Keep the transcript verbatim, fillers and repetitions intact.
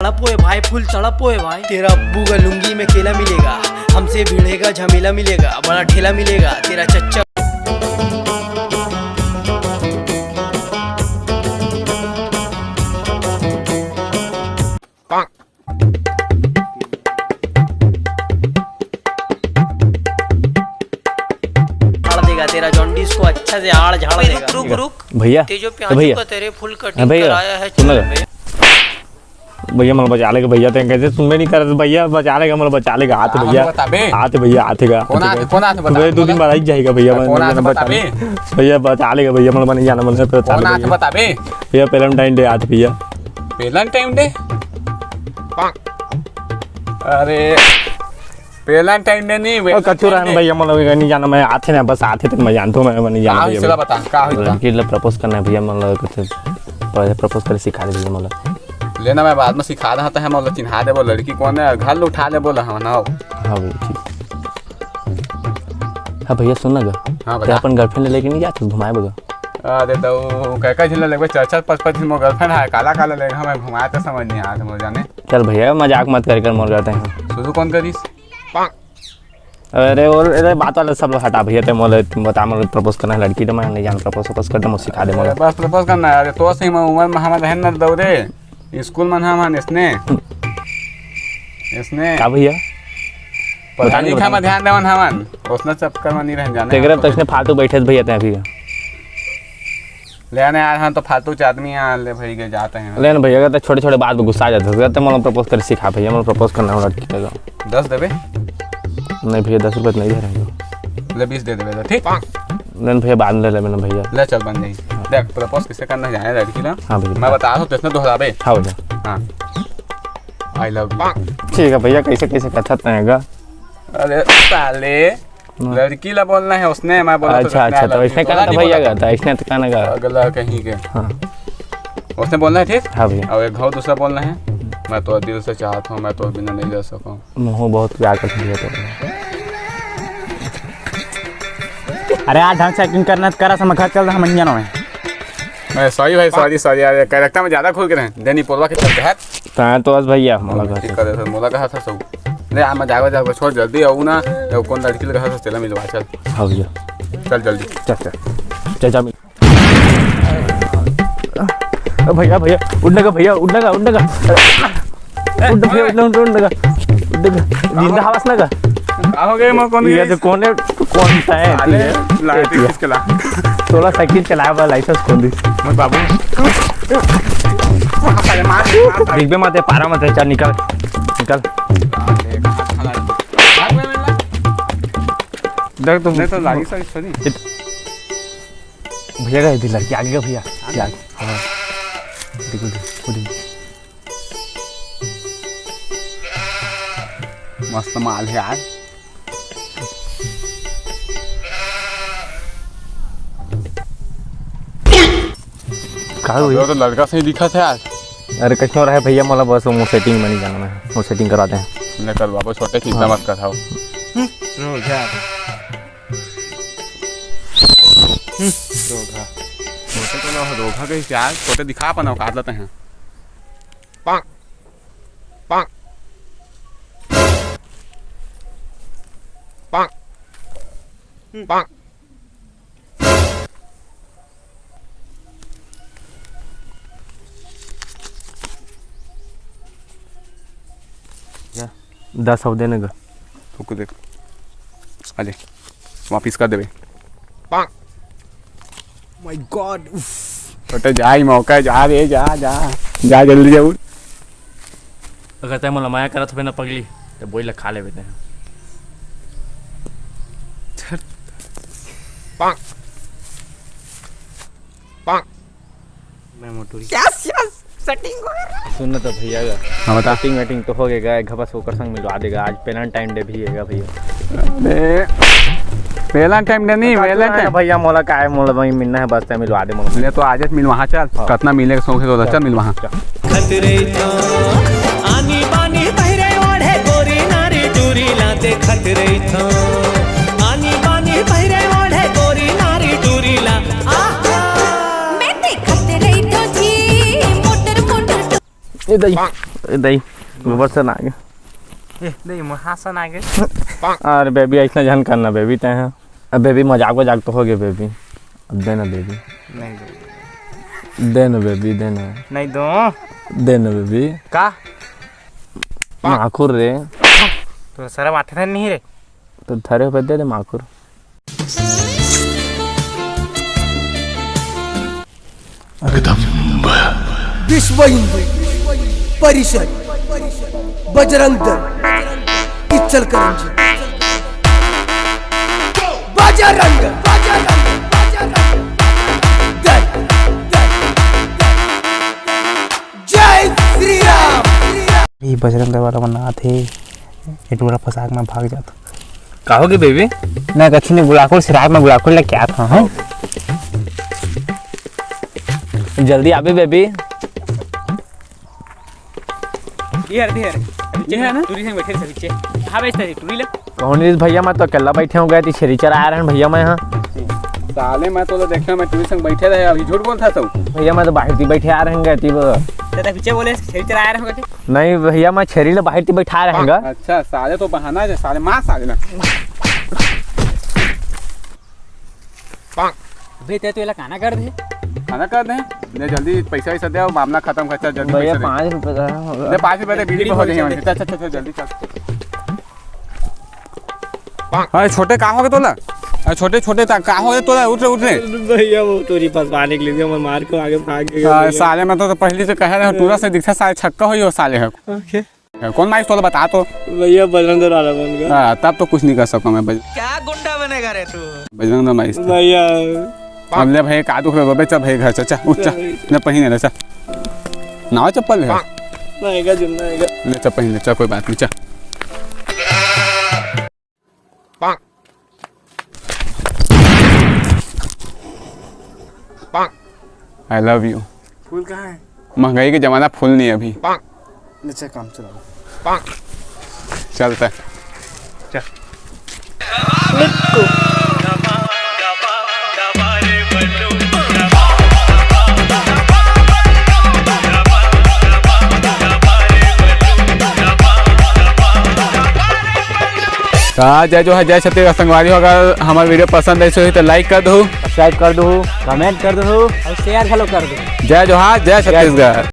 तड़प ओए भाई, full तड़प ओए भाई। तेरा अब्बू का लुंगी में केला मिलेगा, हमसे भिड़ेगा झमेला मिलेगा, बड़ा ठेला मिलेगा, तेरा चच्चा। झाड़ देगा, तेरा जॉन्डिस को अच्छा से आड़ झाड़ देगा। रुक, रुक, रुक। भैया, तेजो ए प्याजू भैया। का तेरे full cutting हाँ भैया, कराया है, सुन ना। चल भैया। भैया, मोला बचा लेगा भैया, तें कैसे सुनबे नहीं करत भैया, बचा लेगा, मोला बचा लेगा, हाथ भैया, हाथ भैया, हाथ का। कौन हाथ, कौन हाथ बता, सुबह दो दिन बाद आई जाएगा भैया, कौन हाथ बता बे? भैया, बचा लेगा भैया, मोला नहीं जाना, मोला बचा कौन हाथ भैया। बता बे? भैया, Valentine Day हाथ भैया। Valentine Day? अरे, Valentine Day नहीं, ओ, कछु रहन भैया, मोला नहीं जाना, मैं आथे ना, बस आथे तक मैं जानथों, मैं, मैं नहीं जाना भैया। बता, का होई बता? लड़की ला propose करना है भैया, मोला कुछ पहले propose करे सिखा दे भैया मोला। लेना, मैं बाद में सिखा देहा, तैं मोला चिन्हा देबो, लड़की कौन है, घर ले उठा लेबो ला, हाँ ना हो। हाँ भैया, ठीक। हाँ भैया, सुन ना गा। हाँ, तें बता। अपन girlfriend ले लेके नहीं जात घुमाए बगा? अरे तो कई कई झिन ले लेबे, चार चार पाँच पाँच झिन मोर girlfriend है, काला काला लेगा, मैं घुमाए तो समझ नहीं आत मोर जाने। चल भैया, मजाक मत कर कर मोर जाते हैं। सुसु कौन करिस? अरे, और, अरे, बात वाला सब हटा भैया, तें मोला बता, मोला propose करना है लड़की, तो मैं नहीं जान, propose, propose कर दे, मोला सिखा दे, मोला। अरे, बस propose करना है। अरे, तो सही में उम्र में हमर रहन न दौरे, स्कूल मन हमन इसने, इसने। का भैया? पढ़ाई लिखाई में ध्यान देवन हमन, उसने चक्कर में नहीं रहन जाने। तेकरे तो इसने फालतू बैठे भैया, तें अभी। ले आने यार, हम तो फालतू च आदमी हैं, ले भाई के जाते हैं। ले ना भैया, अगर तो छोटे-छोटे बात पे गुस्सा आ जाता है, तो मोला propose कर सिखा भैया, मोला propose करना है लड़की का। दस देबे? नहीं भैया, दस रुपये तो नहीं दे रहे हैं। ले बीस दे देबे तो, ठीक? ले ना भैया, बाद में ले लेबे ना भैया। ले चल, बन जाई। देख, propose किसे करना है, जाने लड़की ना। हाँ भैया। मैं बता दूँ, तो इसने दोहराबे। हाँ भैया। हाँ। I love you। ठीक है भैया, कैसे, कैसे कथत रहेगा? अरे साले, हाँ। लड़की ला बोलना है उसने, मैं बोला तो अच्छा, अच्छा, तो इसने कहा था भैया का, था इसने तो कहना का। अगला कहीं के। हाँ। उसने बोलना है, ठीक? हाँ भैया। और एक घाव दूसरा बोलना है, "मैं तो दिल से चाहता हूँ, मैं तो बिना नहीं रह सकूँ।" मोह बहुत प्यार करती है तो। अरे यार, ढंग से acting करना तो करा, समझ घर चल रहा, हम अनजान में। अरे sorry भाई, sorry, sorry यार, character में ज़्यादा घुस गए हैं। देनी पोलवा के चलते हैं। ता तो बस भैया, मोला ठीक कहा करे था, मोला कहा था सब। ले, आ, मैं जागो, जागो, छोड़ जल्दी, आऊ ना, वो कौन लड़की लगा था, तेला मिलवा, चल। हाँ भैया। चल जल्दी। चल, चल। चल, जा, मिल। ओ भैया, भैया, उठने का भैया, उठने का, उठने का। उठ भैया, उठने, उठने, उठने का। उठने का। जिंदा हवस ना का? का हो गए, मैं कौन ये गई? तो कौन है? कौन सा है? अरे, ये? लाइट ये खींच के ला। तोला साइकिल चलाए वाला लाइसेंस कौन दी? मत बाबू। अरे, मार, मार, मार। दिखबे मत, ये पारा मत है, चल निकल, निकल। अरे, कहाँ, कहाँ लाइट? भाग, भाग, भाग, भाग। देख तुम। नहीं तो लागी सर, सर नहीं। भैया का इधर लड़की आगे का भैया, आगे? आगे। हाँ। देखो, देखो, देखो। मस्त माल है यार। का हुई? वो तो लड़का सही दिखा था यार। अरे, कइसनो रहे भैया, मोला बस वो मोर सेटिंग में नहीं जाना मैं, मोर सेटिंग करा दे। ले कर बाबा, छोटे चिंता हाँ। मत कर, हाँ। रोजा। हम्म, रोगा। छोटे तो ना रोगा के क्या? छोटे दिखा अपन औकात लेते हैं। पाक। पाक। पाक। पाक। जा। दस सौ देने का। रुक देख। अरे, वापिस कर देबे। पाक। My God, उफ। बेटा, जा ही मौका है, जा रे, जा, जा। जा जल्दी जा, उठ। अगर तैं मोला माया करत हवे ना पगली, तो बोई ला खा लेबे तैं। पाक। पाक। मैं मोटू। क्या, क्या सेटिंग हो रहा है? सुन ना तो भैया का। हाँ, बता। सेटिंग वेटिंग तो हो गया, एक घबस ओकर संग मिलवा देगा। आज Valentine Day भी हैगा भैया। अरे, Valentine Day नहीं, बता दो ना Valentine। भैया, मोला का है, मोला वही मिलना है, बस तैं मिलवा दे मोला। ले तो आज मिलवा, हाँ, चल। हाँ। कतना मिले के शौक है तो चल, मिलवा। चल। खतरे था, आनी बानी पहिरे ओढ़े गोरी नारी टूरी ला देखत रही था। आनी बानी पहिरे ओढ़े गोरी नारी टूरी ला। आहा। मैं देखत रही तो जी, मोटर मोटर टू- ए दाई, ए दई, गोबर से ना आगे। ए दई, मुहा से ना आगे। अरे बेबी, ऐसना झन करना बेबी, तैं ह। अब बेबी, मजाक वजाक तो हो गया बेबी, अब दे ना बेबी। नहीं दो। दे ना बेबी, दे ना। नहीं दो। दे ना बेबी। का? माखुर रे। तो शर्म आथे नहीं रे? तो धरे हो पे दे दे माखुर। एकदम। विश्व हिंदू परिषद, बजरंग दल, इचलकरंजी। बजरंग, बजरंग, बजरंग दल, दल, दल। जय श्री राम। ये बजरंग दल वाला मन आथे, ये टूरा फसाक में भाग जात। का होगे बेबी? ना, कछु नहीं, गुलाकुल सिराग में गुलाकुल लेके आत हूँ, हाँ? जल्दी आबे बेबी। ये हर, ये हर। ये है ना? टूरी संग बैठे रहे पीछे। हाँ, बेचता है, टूरी ले। कौन इस भैया, मैं तो अकेला बैठे हो गए थी, छेरी चरा आ रहे हैं भैया, मैं यहाँ। साले, मैं तो देखे, मैं टूरी संग बैठे रहे, अभी झूठ बोलता तू। भैया, मैं तो बाहर थी बैठे आ रहे हैं, थी वो। दादा पीछे बोले, छेरी चरा आ रहे हो। नहीं भैया, मैं छेरी ले बाहर थी बैठा रहे हैं। अच्छा, साले तो बहाना है, साले मार साले ना। बे, ते तो एला काना कर दे। काना कर दे? ले जल्दी पैसा वैसा दे, मामला खत्म कर, चल जल्दी भैया, पैसा दे। पाँच रुपये का होगा। दे पाँच रुपये दे, बीड़ी बहुत है। चल, चल, चल, चल, जल्दी चल। अरे छोटे, का हो गया तोला? अरे छोटे, छोटे, ता-, का हो गया तोला? उठ रे, उठ रे। भैया, वो टूरी फंसवाने के लिए हमर मार को आगे भाग गए हाँ, भैया। साले, मैं तो, तो पहले से कह रहा हूँ, टूरा से दिखता साले छक्का हो ही हो साले है। ओके। कौन माइक तोला बता तो? भैया, बजरंग दल वाला बन गया। हाँ, तब तो कुछ नहीं कर सकता मैं, बज-, क्या गुंडा बनेगा रे तू? बजरंग दल माइक। भैया। अब ले भाई, का दुख रे बाबे, चल भाई घर चल, चल, उठ, चल, चल। ले पहिने ले, चल। नवा चप्पल ले। नहीं का जुन्ना है का? ले चल, पहिन ले, चल, कोई बात नहीं, चल। I love you। फूल कहाँ है? महंगाई के जमाना, फूल नहीं है अभी। अच्छा, काम चलाओ। चलता है। चल। का जय जोहार, जय छत्तीसगढ़ संगवारी हो। अगर हमार video पसंद आइस होही तो like कर दहू, subscribe कर दहू, comment कर दहू और share घलो कर दहू। जय जोहार, जय छत्तीसगढ़।